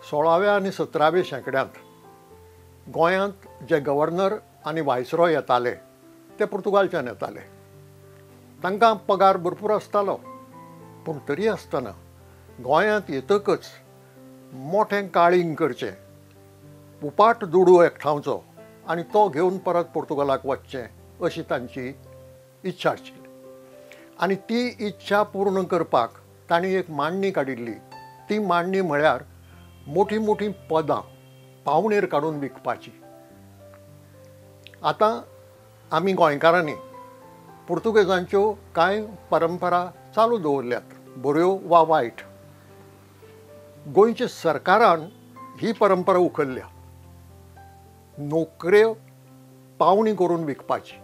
16व्या आनी 17व्या शेंकड्यांत गोंयांत जे गव्हर्नर आनी वायसरॉय येताले ते पुर्तुगालच्यान येताले. तांकां पगार भरपूर आसतालो, पूण तरी आसतना गोंयांत येतकच मोठें काळींग करचें, उपाट दुडू एकठांवचो आनी तो घेवन परत पुर्तुगालाक वचचें अशी तांची इच्छा आशिल्ली. आनी ती इच्छा पूर्ण करपाक तांणी एक मांडणी काडिल्ली. ती मांडणी म्हळ्यार मोठी मोठी पदां पावणेर काडून विकपाची. आतां आमी गोंयकारांनी पुर्तुगेजांच्यो कांय परंपरा चालू दवरल्यात, बऱ्यो वा वायट. गोंयच्या सरकारान ही परंपरा उखल्ल्या, नोकऱ्यो पावणी करून विकपाची.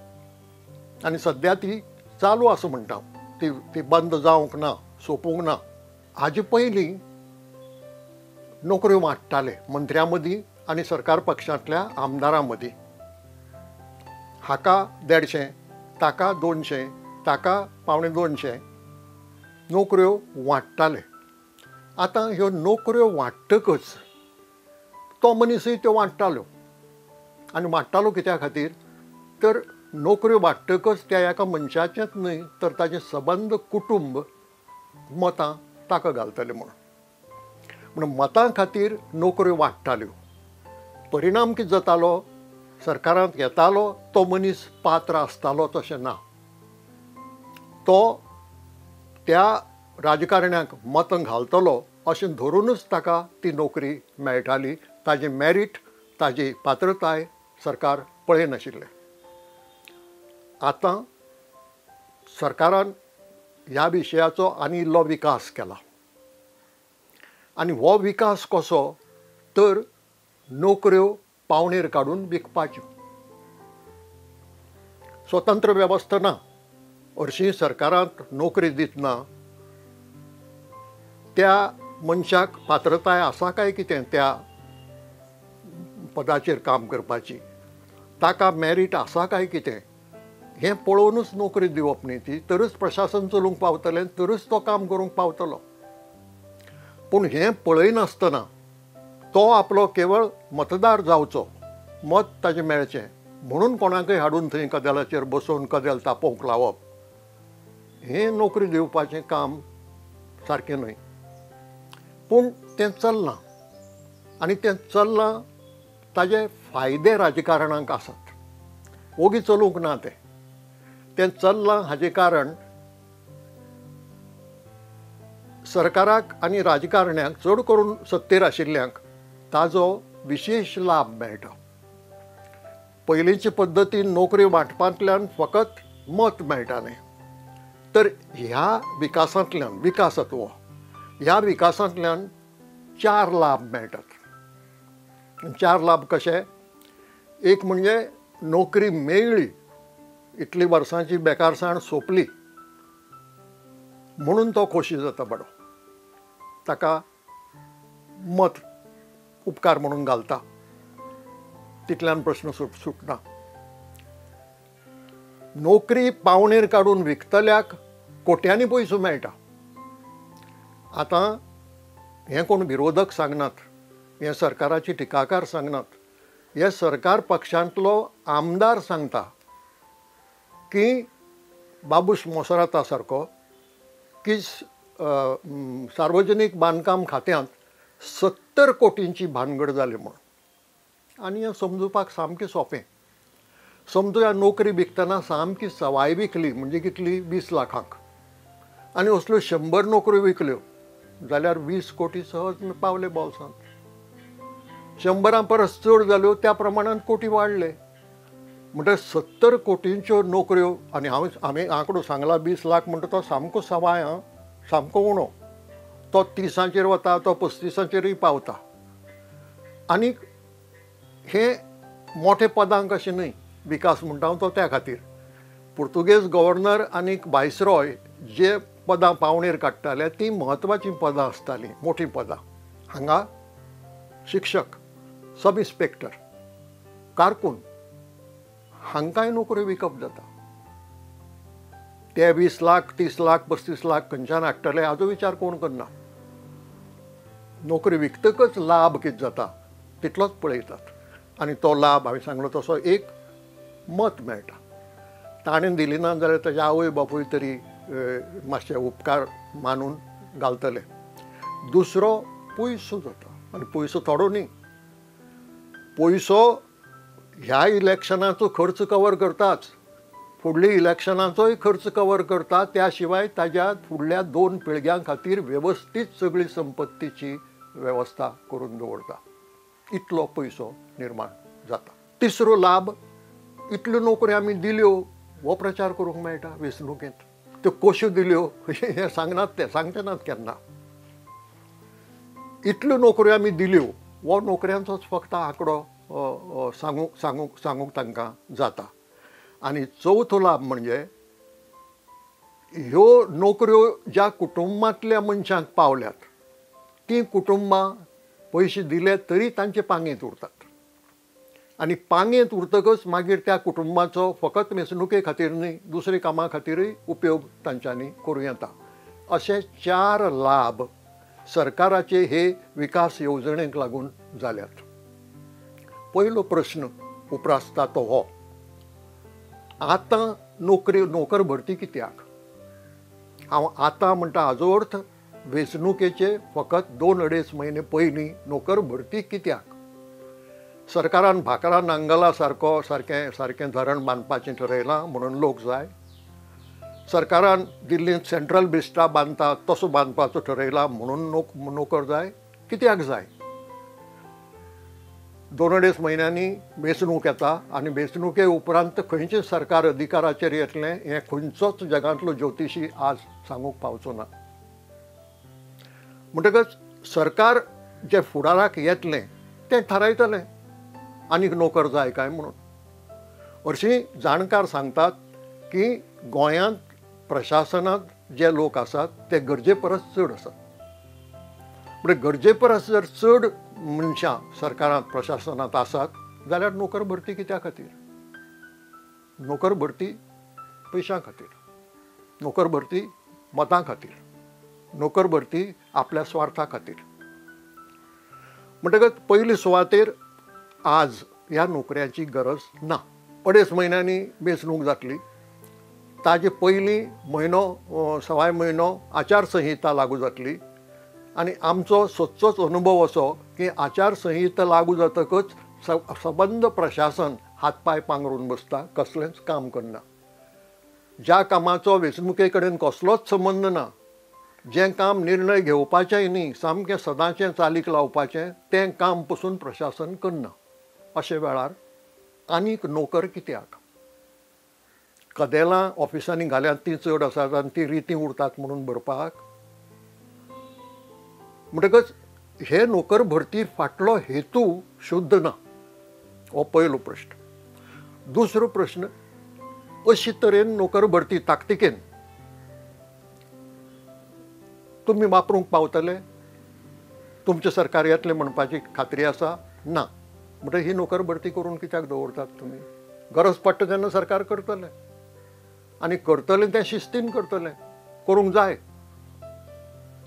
आनी सद्या ती चालू आसा म्हणटा, ती ती बंद जावंक ना, सोंपूंक ना. हाजे पयलीं नोकऱ्यो वांट्टाले मंत्र्यां मदीं आनी सरकार पक्षांतल्या आमदारां मदीं. हाका 150, ताका 200, ताका 175 नोकऱ्यो वांट्टाले. आतां ह्यो नोकऱ्यो वांट्टकच तो मनीसय त्यो वांट्टालो. आनी वांट्टालो कित्या खातीर तर नोकऱ्यो वांट्टकच त्या एका मनशाचेंच न्हय तर ताजें सबंद कुटुंब मतां ताका घालतलें म्हणून. म्हणून मतां खातीर नोकऱ्यो वांट्टाल्यो. परिणाम कितें जातालो, सरकारांत येतालो तो मनीस पात्र आसतालो तशें ना. तो त्या राजकारण्याक मतां घालतलो अशें धरूनच ताका ती नोकरी मेळटाली. ताजें मॅरीट, ताजी पात्रताय सरकार पळयनाशिल्लें. आतां सरकारान ह्या विशयाचो आनी इल्लो विकास केला. आनी हो विकास कसो तर नोकऱ्यो पावणेर काडून विकपाच्यो. स्वतंत्र वेवस्था ना. हरशीं सरकारांत नोकरी दितना त्या मनशाक पात्रताय आसा काय कितें त्या पदाचेर काम करपाची, ताका मॅरीट आसा काय कितें हें पळोवनूच नोकरी दिवप न्ही ती, तरच प्रशासन चलूंक पावतलें, तरच तो काम करूंक पावतलो. पूण हें पळयनासतना तो आपलो केवळ मतदार जावचो, मत ताजें मेळचें म्हणून कोणाकय हाडून थंय कदेलाचेर बसोवन कदेल तापोवंक लावप हें नोकरी दिवपाचें काम सारकें न्हय. पूण तें चल्लां आनी तें चल्लां ताजे फायदे राजकारणाक आसात. ओगी चलूंक ना तें, तें चल्लां हाजें कारण सरकाराक आनी राजकारण्यांक, चड करून सत्तेर आशिल्ल्यांक ताजो विशेश लाभ मेळटा. पयलींचे पद्दतीन नोकरी वांटपांतल्यान फकत मत मेळटालें, तर ह्या विकासांतल्यान, विकास हो, ह्या विकासांतल्यान 4 लाभ मेळटात. 4 लाभ कशे? एक म्हणजे नोकरी मेळ्ळी, इतली वर्सांची बेकारसाण सोंपली म्हणून तो खोशी जाता बरो, ताका मत उपकार म्हणून घालता, तितल्यान प्रश्न सुटना. नोकरी पावणेर काडून विकतल्याक कोट्यांनी पयसो मेळटा. आतां हें कोण विरोधक सांगनात, हें सरकाराची टिकाकार सांगनात, हे सरकार पक्षांतलो आमदार सांगता की बाबूश मोसराता सारको की सार्वजनीक बांदकाम खात्यांत 70 कोटींची भानगड जाली म्हणून. आनी हें समजुपाक सामकें सोंपें. समजुया नोकरी विकतना सामकी सवाय विकली म्हणजे कितली, 20 लाखांक, आनी असल्यो 100 नोकऱ्यो विकल्यो जाल्यार 20 कोटी सहज पावले बोल्सांत. 100 परस चड जाल्यो त्या प्रमाणान कोटी वाडले. म्हणटकीर 70 कोटींच्यो नोकऱ्यो, आनी हांव आमी आंकडो सांगला 20 लाख म्हणटा तो सामको सवाय, आं, सामको उणो. तो 30आंचेर वता, तो 35आंचेरूय पावता. आनी हे मोठे पदांक अशें न्हय, विकास म्हणटा हांव तो त्या खातीर. पुर्तुगेज गव्हर्नर आनी वायसरॉय जे पदां पावणेर काडटाले तीं म्हत्वाचीं पदां आसतालीं, मोटीं पदां. हांगा शिक्षक, सब इन्स्पेक्टर, कारकून हांकांय नोकऱ्यो विकप जाता. ते 20 लाख, 30 लाख, 35 लाख खंयच्यान हाडटले हाजो विचार कोण करना. नोकरी विकतकच लाभ कितें जाता तितलोच पळयतात आनी तो लाभ हांवें सांगलो तसो एक मत मेळटा. ताणें दिली ना जाल्यार ताजे आवय बापूय तरी मातशे उपकार मानून घालतले. दुसरो पयसो जाता, आनी पयसो थोडो न्ही, पयसो ह्या इलेक्शनाचो खर्च कवर करताच, फुडल्या इलेक्शनाचोय खर्च कवर करता, त्या शिवाय ताज्या फुडल्या 2 पिळग्यां खातीर वेवस्थीत सगळी संपत्तीची वेवस्था करून दवरता. इतलो पयसो निर्माण जाता. तिसरो लाभ, इतल्यो नोकऱ्यो आमी दिल्यो हो प्रचार करूंक मेळटा वेंचणुकेंत. त्यो कश्यो दिल्यो हें सांगनात, ते सांगचे नात केन्ना. इतल्यो नोकऱ्यो आमी दिल्यो हो नोकऱ्यांचोच फक्त आंकडो सांगूंक सांगूंक सांगूंक तांकां जाता. आनी चवथो लाभ म्हणजे ह्यो नोकऱ्यो ज्या कुटुंबांतल्या मनशांक पावल्यात तीं कुटुंबां पयशे दिले तरी तांचे पांगेंत उरतात, आनी पांगेंत उरतकच मागीर त्या कुटुंबाचो फकत वेंचणुके खातीर न्ही, दुसरे कामां खातीरय उपयोग तांच्यांनी करूं येता. अशे 4 लाभ सरकाराचे हे विकास येवजणेक लागून जाल्यात. पयलो प्रश्न उप्रासता तो हो, आतां नोकरी नोकर भरती कित्याक? हांव आतां म्हणटा हाजो अर्थ वेंचणुकेचे फकत 2-2.5 म्हयने पयलीं नोकर भरती कित्याक? सरकारान भाकरा नांगला सारको सारकें सारकें धरण बांदपाचें ठरयलां म्हणून लोक जाय. सरकारान दिल्लींत सेंट्रल बिस्टा बांदता तसो बांदपाचो ठरयला म्हणून नोकर जाय. कित्याक जाय? 2-2.5 म्हयन्यांनी वेंचणूक येता आनी वेंचणुके उपरांत खंयचें सरकार अधिकाराचेर येतलें हें खंयचोच जगांतलो ज्योतिशी आज सांगूंक पावचो ना. म्हणटकच सरकार जें फुडाराक येतलें तें थारायतलें आनीक नोकर जाय काय म्हणून. हरशीं जाणकार सांगतात की गोंयांत प्रशासनांत जे लोक आसात ते गरजे परस चड आसात. म्हणजे गरजे परस जर चड मनशां सरकारांत प्रशासनांत आसात जाल्यार नोकर भरती कित्या खातीर? नोकर भरती पयशां खातीर, नोकर भरती मतां खातीर, नोकर भरती आपल्या स्वार्था खातीर. म्हणटकच पयली सुवातेर आज ह्या नोकऱ्यांची गरज ना. 2.5 म्हयन्यांनी वेंचणूक जातली, ताजे पयलीं म्हयनो सवाय म्हयनो आचारसंहिता लागू जातली आनी आमचो सदचोच अनुभव असो की आचारसंहिता लागू जातकच सबंद प्रशासन हातपांय पांगरून बसता, कसलेंच काम करना. ज्या कामाचो वेंचणुके कडेन कसलोच संबंद ना, जें काम निर्णय घेवपाचेंय न्ही, सामकें सदांचें चालीक लावपाचें, तें काम पसून प्रशासन करना. अशे वेळार आनीक नोकर कित्याक? कदेलां ऑफिसांनी घाल्यात तीं चड आसात आनी तीं रितीं उरतात म्हणून भरपाक? म्हणटकच हे नोकर भरती फाटलो हेतू शुद्ध ना, हो पयलो प्रश्न. दुसरो प्रश्न, अशी तरेन नोकर भरती ताकतिकेन तुमी वापरूंक पावतले? तुमचें सरकार येतलें म्हणपाची खात्री आसा ना? म्हणटकच ही नोकर भरती करून कित्याक दवरतात तुमी? गरज पडटा तेन्ना सरकार करतलें, आनी करतलें तें शिस्तीन करतलें, करूंक जाय.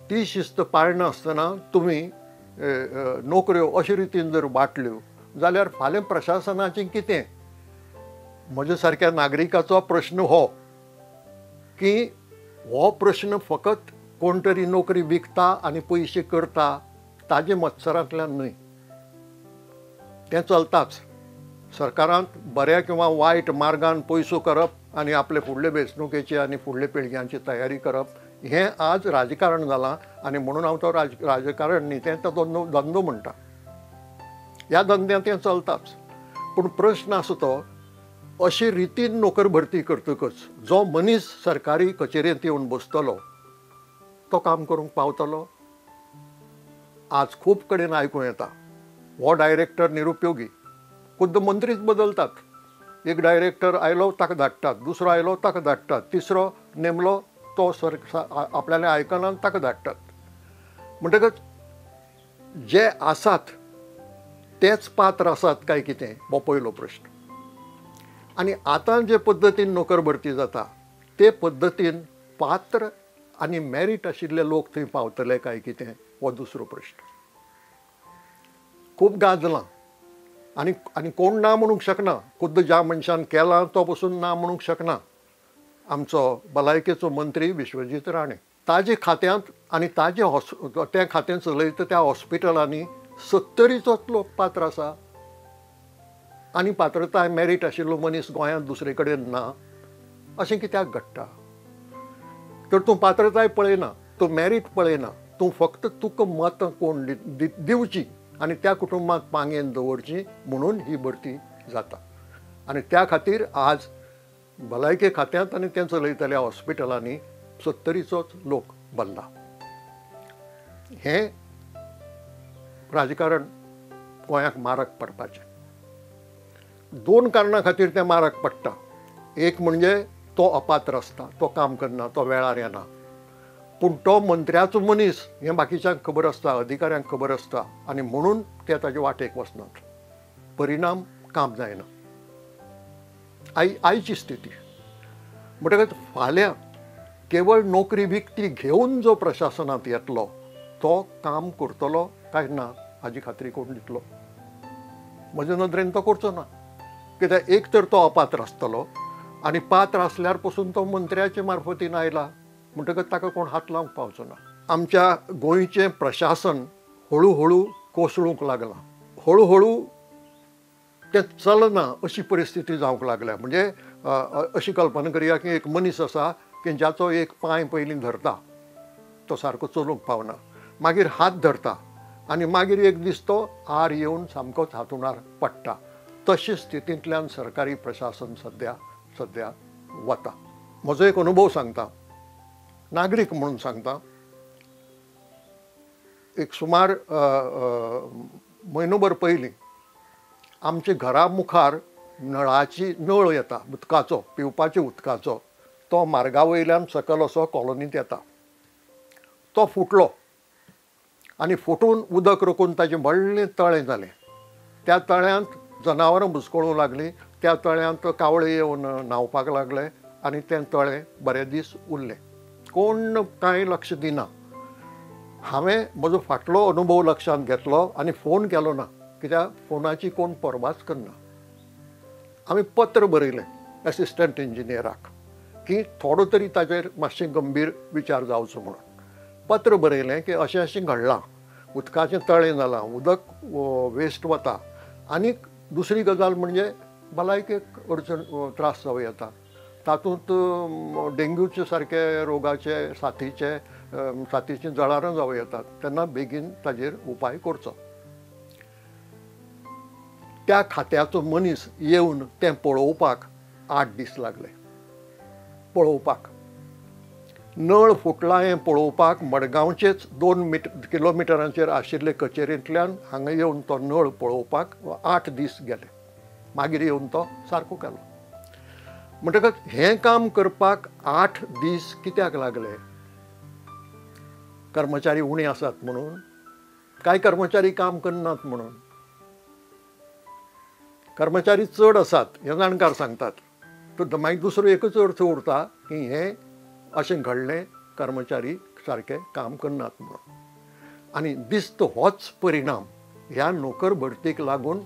ती शिस्त पाळनासतना तुमी नोकऱ्यो अशे रितीन जर वांटल्यो जाल्यार फाल्यां प्रशासनाचें कितें? म्हज्या सारक्या नागरिकाचो प्रश्न हो की हो प्रश्न फकत कोण तरी नोकरी विकता आनी पयशे करता ताजे मत्सरांतल्यान न्हय, तें चलताच. सरकारांत बऱ्या किंवा वायट मार्गान पयसो करप आनी आपले फुडले वेंचणुकेची आनी फुडले पिळग्यांची तयारी करप हें आज राजकारण जालां आनी म्हणून हांव तो राजकारण न्ही, तें तो धंदो म्हणटा. ह्या धंद्यांत तें चलताच. पूण प्रश्न आसा तो अशे रितीन नोकर भरती करतकच जो मनीस सरकारी कचेरेंत येवन बसतलो तो काम करूंक पावतलो? आज खूब कडेन आयकूं येता हो डायरेक्टर निरुपयोगी. खुद्द मंत्रीच बदलतात. एक डायरेक्टर आयलो ताका धाडटात, दुसरो आयलो ताका धाडटात, तिसरो नेमलो तो सर आपल्याला आयकना ताका धाडटात. म्हणटकच जे आसात तेच पात्र आसात काय कितें हो पयलो प्रश्न. आनी आतां जे पद्दतीन नोकर भरती जाता ते पद्दतीन पात्र आनी मेरीट आशिल्ले लोक थंय पावतले काय कितें हो दुसरो प्रश्न. खूब गाजलां आनी आनी कोण ना म्हणूंक शकना, खुद्द ज्या मनशान केलां तो पसून ना म्हणूंक शकना। आमचो भलायकेचो मंत्री विश्वजीत राणे ताजे खात्यांत आनी ताजे तें खातें चलयता त्या हॉस्पिटलांनी 70चोच लोक पात्र आसा आनी पात्रताय मेरीट आशिल्लो मनीस गोंयांत दुसरे कडेन ना, अशें कित्याक घडटा? तर तूं पात्रताय पळयना, तूं मेरीट पळयना, तूं फक्त तुका मतां कोण दिवची आनी त्या कुटुंबाक पांगेन दवरची म्हणून ही भरती जाता। आनी त्या खातीर आज भलायके खात्यांत आनी तें चलयतल्या हॉस्पिटलांनी 70चोच लोक भरला। हें राजकारण गोंयाक मारक पडपाचें। दोन कारणां खातीर तें मारक पडटा। एक म्हणजे तो अपात्र आसता, तो काम करना, तो वेळार येना, पूण तो मंत्र्याचो मनीस हें बाकीच्यांक खबर आसता, अधिकाऱ्यांक खबर आसता आनी म्हणून ते ताजे वाटेक वचनात, परिणाम काम जायना। आयची स्थिती म्हणटकच फाल्यां केवळ नोकरी विकती घेवन जो प्रशासनांत येतलो तो काम करतलो काय ना हाजी खात्री कोण दितलो? म्हजे नदरेन तो करचो ना, कित्याक एक तर तो अपात्र आसतलो आनी पात्र आसल्यार पसून तो मंत्र्याचे मार्फतीन आयला म्हणटकच ताका कोण हात लावंक पावचो ना। आमच्या गोंयचें प्रशासन हळू हळू कोसळूंक लागलां, हळू हळू तें चलना अशी परिस्थिती जावंक लागल्या। म्हणजे अशी कल्पना करया की एक मनीस आसा की जाचो एक पांय पयलीं धरता, तो सारको चलूंक पावना, मागीर हात धरता आनी मागीर एक दीस तो आर येवन सामकोच हातुणार पडटा। तशे स्थितींतल्यान सरकारी प्रशासन सद्या सद्या वता। म्हजो एक अनुभव सांगता, नागरीक म्हणून सांगता। एक सुमार म्हयनोभर पयलीं आमच्या घरा मुखार नळाची नळ येता, उदकाचो, पिवपाच्या उदकाचो, तो मार्गा वयल्यान सकल असो कॉलनींत येता। तो फुटलो आनी फुटून उदक रोखून ताजें व्हडलें तळें जालें। त्या तळ्यांत जनावरां बुचकळूंक लागलीं, त्या तळ्यांत कावळे येवन न्हांवपाक लागले आनी तें तळें बरे दीस उरलें, कोण कांय लक्ष दिना। हांवें म्हजो फाटलो अनुभव लक्षांत घेतलो आनी फोन केलो ना, कित्याक फोनाची कोण पर्वाच करना। आमी पत्र बरयलें एसिस्टंट इंजिनियराक की थोडो तरी ताचेर मातशें गंभीर विचार जावचो म्हणून। पत्र बरयलें की अशें अशें घडलां, उदकाचें तळें जालां, उदक वेस्ट वता आनी दुसरी गजाल म्हणजे भलायकेक अडचण त्रास जावं येता, तातूंत डेंग्यूचे सारके रोगाचे साथीचे साथीचीं जळारां जावं येतात, तेन्ना बेगीन ताजेर उपाय करचो। त्या खात्याचो मनीस येवन तें पळोवपाक 8 दीस लागले। पळोवपाक नळ फुटला हें पळोवपाक मडगांवचेच 2 किलोमिटरांचेर आशिल्ले कचेरेंतल्यान हांगा येवन तो नळ पळोवपाक 8 दीस गेले, मागीर येवन तो सारको केलो। म्हणटकच हें काम करपाक 8 दीस कित्याक लागले? कर्मचारी उणे आसात म्हणून, कांय कर्मचारी काम करनात म्हणून? कर्मचारी चड आसात हें जाणकार सांगतात, तर मागीर दुसरो एकच अर्थ उरता की हें अशें घडलें कर्मचारी सारके काम करनात म्हणून। आनी दिस्त होच परिणाम ह्या नोकर भरतीक लागून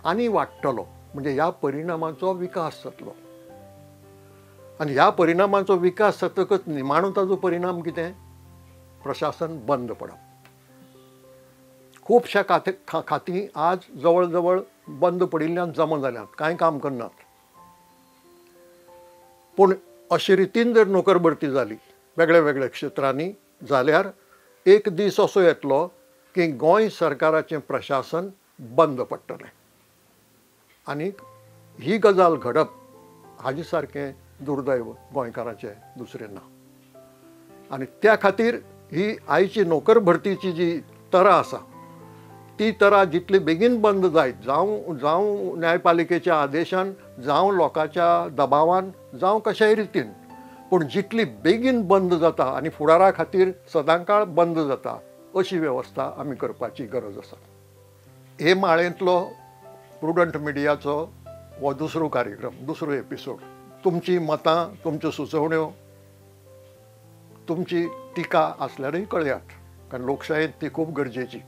आनी वाडटलो, म्हणजे ह्या परिणामाचो विकास जातलो आनी ह्या परिणामाचो विकास जातकच निमाणो ताजो परिणाम कितें? प्रशासन बंद पडप। खुबश्या खातीं आज जवळ जवळ बंद पडिल्ल्यान जमा जाल्यात, कांय काम करनात। पूण अशे रितीन जर नोकर भरती जाली वेगळ्या वेगळ्या क्षेत्रांनी जाल्यार एक दीस असो येतलो की गोंय सरकाराचें प्रशासन बंद पडटलें आनी ही गजाल घडप हाजे सारकें दुर्दैव गोंयकाराचें दुसरें ना। आनी त्या खातीर ही आयची नोकर भरतीची जी तरा आसा ती तरा जितली बेगीन बंद जायत, जावं जावं न्यायपालिकेच्या आदेशान, जावं लोकांच्या दबावान, जावं कशाय रितीन, पूण जितली बेगीन बंद जाता आनी फुडारा खातीर सदांकाळ बंद जाता अशी वेवस्था आमी करपाची गरज आसा। हे माळेंतलो प्रुडंट मिडियाचो हो दुसरो कार्यक्रम, दुसरो एपिसोड। तुमची मतां, तुमच्यो सुचोवण्यो, तुमची टिका आसल्यारूय कळयात, कारण लोकशायेंत ती खूब गरजेची।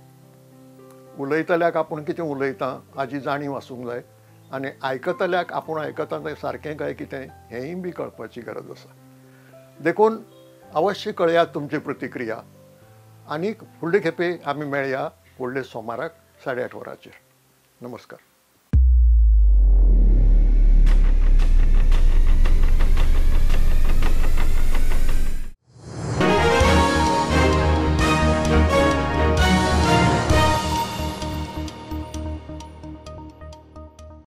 उलयतल्याक आपूण कितें उलयतां हाजी जाणीव आसूंक जाय आनी आयकतल्याक आपूण आयकता तें सारकें काय कितें हेंय बी कळपाची गरज आसा. देखून अवश्य कळयात तुमची प्रतिक्रिया आनी फुडले खेपे आमी मेळया फुडले सोमाराक 8:30 वरांचेर. नमस्कार.